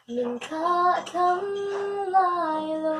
Min thlah thlang ngai lo.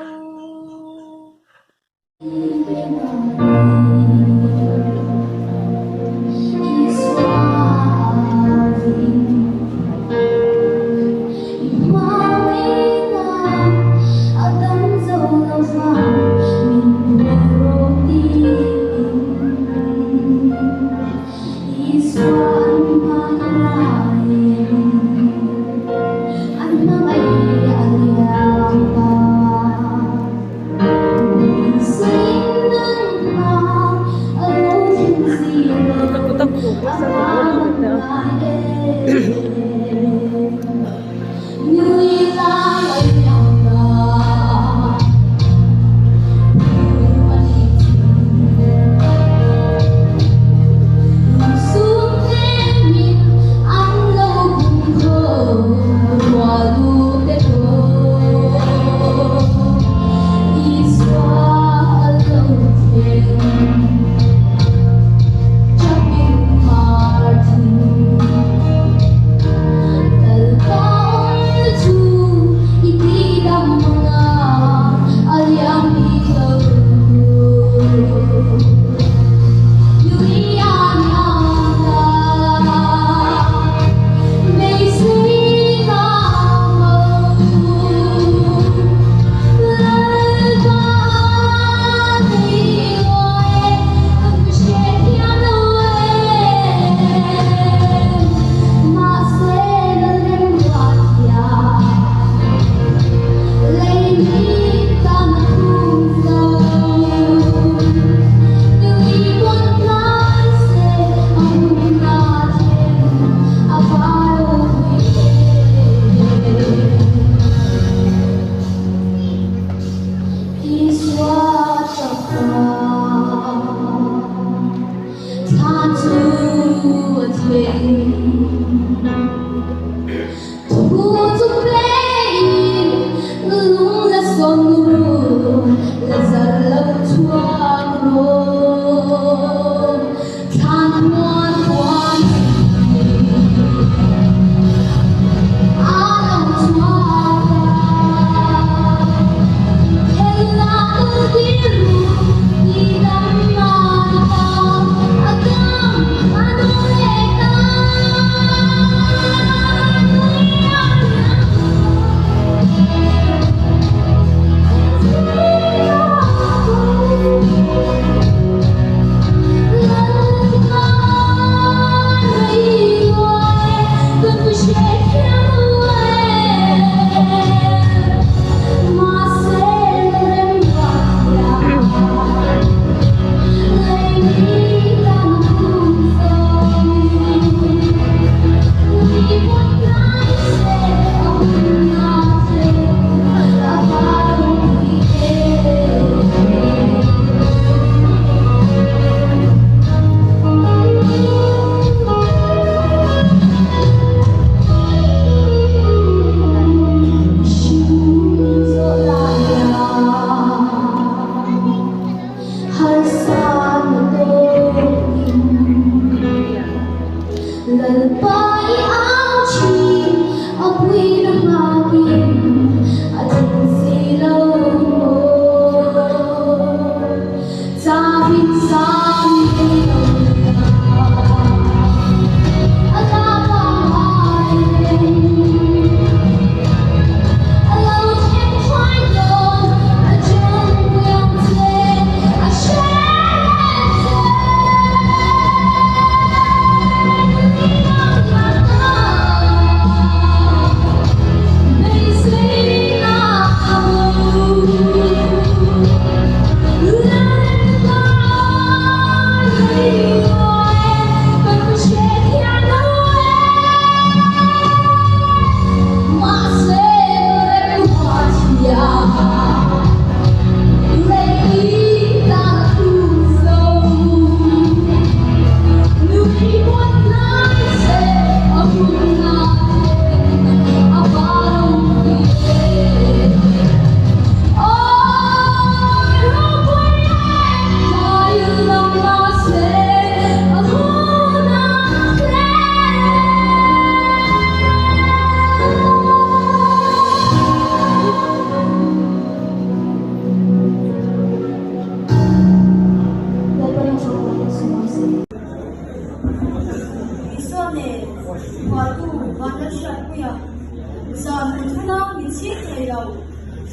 Zan khat huna min chhing thei lo,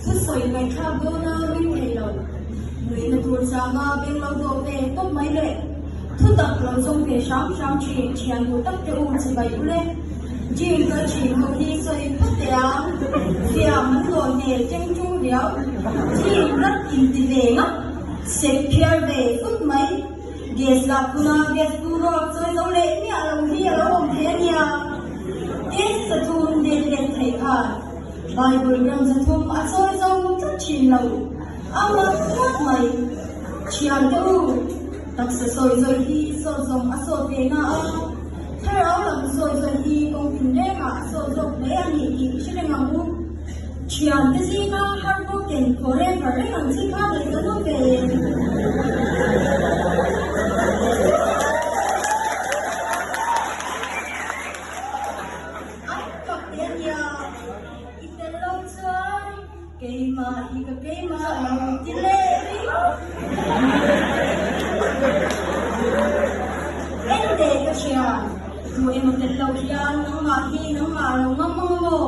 thusawi ngaihthlak dawna meng thei lo, nuihna tur changa beng lo dawh ve tawp mai le. Thutak lo zawng ve hram hram thin thian duh tak te u chibai u le. Gym kal thin ho hi sawi phawt teh ang, fiam an lawh hmel teng tung riau, gym rat inti ve ngap, sek phiar ve fut mai. Gas lak huna gas bur ruak chawi zo leh miah lo hi a lo awm thei a nia. Gas 300 let let theih khan Bible gram 300 a chawi zo tlat thin lo. A mak ngawt mai. Thian te u, taksa sawi zawi hi sawt zawng a sawt ve na a, thlarau lam sawi zawi hi kawng tin rengah a sawt zawk hle a ni tih i hre reng ang u. Thian te zinga heartbroken forever reng ang chi kha nei kan awm ve em? An fak te a nia, i tel lo chuan keimah hi ka keimah lo ti leh ringawt. En teh ka thian, tu emaw tel lo hian nangmah hi nangmah lo ngam ang maw?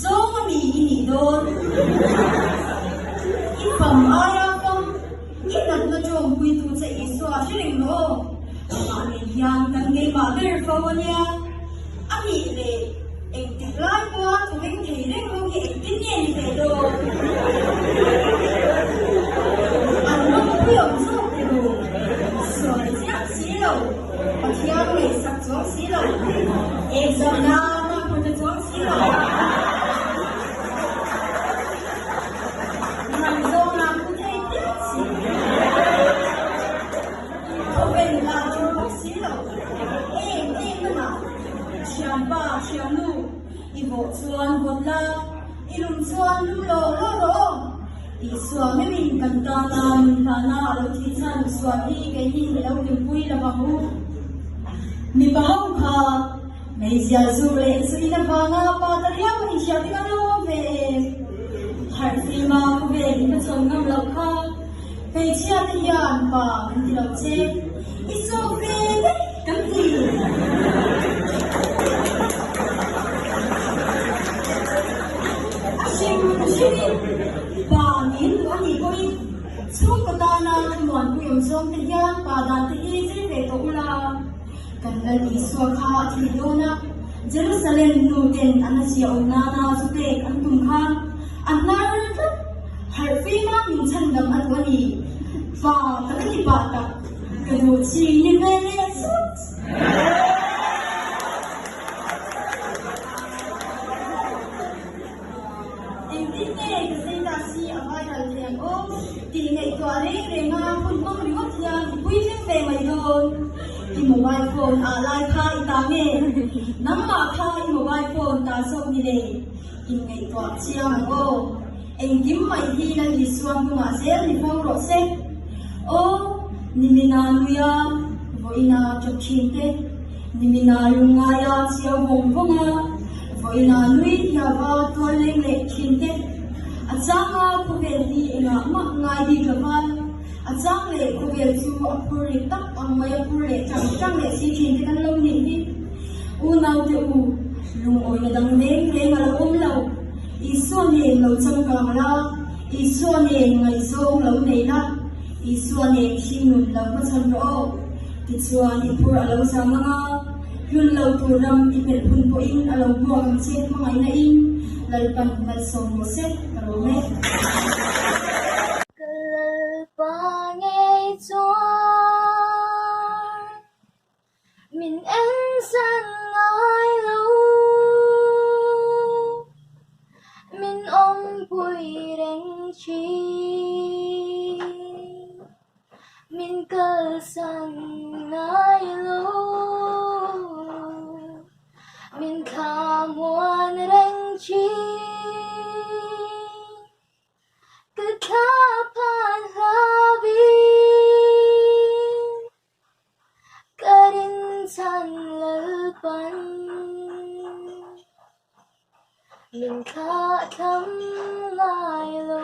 Zawng a mi i nih dawn? I fam aia fam, i natna tawngpuitu che Isua hre reng rawh aw. Amah nen hian kan keimah ber fo a nia. A nih leh engtik lai pawha thawveng thei reng ho hi engtin nge ni ve dawn? An rawngpui awm zawk ti ru. Sual chiang si lo, Pathian ngaihsak chuang si lo, exam-na mahmuna chuang si lo. Ngaihzawng lah hmu thei pian si lo. Khawvel lah ṭul bawk si lo. Eng eng hmanah thianpa thiannu i vawh chuan vawt la, i lum chuan lum law law rawh aw. Isua meuhin kan tana nun hlana a lo thih chhan sual hi keinin i lo hlimpui lo vang u. Mipa ho kha meizial zuk leh zuin avanga pa ta riau a inhriat te kan lo awm ve em? Harh fima khawvel in ka chhawn ngam loh kha hmeichhia te hian pa kan ti lo che, i sawk ve daih kan ti. A hrim hrimin pa min duh a nih pawhin chhungkaw tana thlamuanpui awm zawng te hian pa dan te hi zir ve tawh ula. Kan Lal Isua kha a thih dawn a, Jerusalem nu ten an a ziah awm nana chu pek an tum khan a hnar tlat. Harh fima min chhandam a duh a ni. Pa tak a ni pah tak, ka duh chi ni ve leh zut. Engtin nge ka status hi a viral thei ang aw tih ngaihtuah reng reng a hun hmang ringawt hian i puitling ve mai dawn. I mobile phone ah lai kha i ta nge? Nangmah kha i mobile phone ta zawk ni le? Inngaihtuah chiang ang aw. Engkim mai hi Lal Isua hnungah zel ni fo rawh se. Aw, nimina nuia vawiina ṭawp ṭhin te, nimina lungngaia chiau vawng vawng a, vawiina nui hiava tual leng leh ṭhin te, a changa khawvel hi engah mah ngai bik lova, a chang leh khawvel chu a phur ri tak ang mai a phur leh ṭang ṭang leh si ṭhin te kan lo nih hi. Unaute u, lungawina dang reng reng a lo awm lo. Isua nen lo changkang la, Isua nen ngaihzawng lo nei la, Isua nen hringnun lo hmachhawn rawh aw. Tichuan i phur a lo zang ang a, hlun lo tur ram i pelh hun pawhin a lo hmuak ang che hmangaihna in Lalpan malsawm rawh se, ka lawm e. Ka Lalpa ngei chuan Min en san ngai lo, min awmpui reng thin, min kalsan ngai lo, min thlamuan reng thin. Ka thla phan hlavin. Ka rinchhan Lalpan min thlah thlam ngai lo.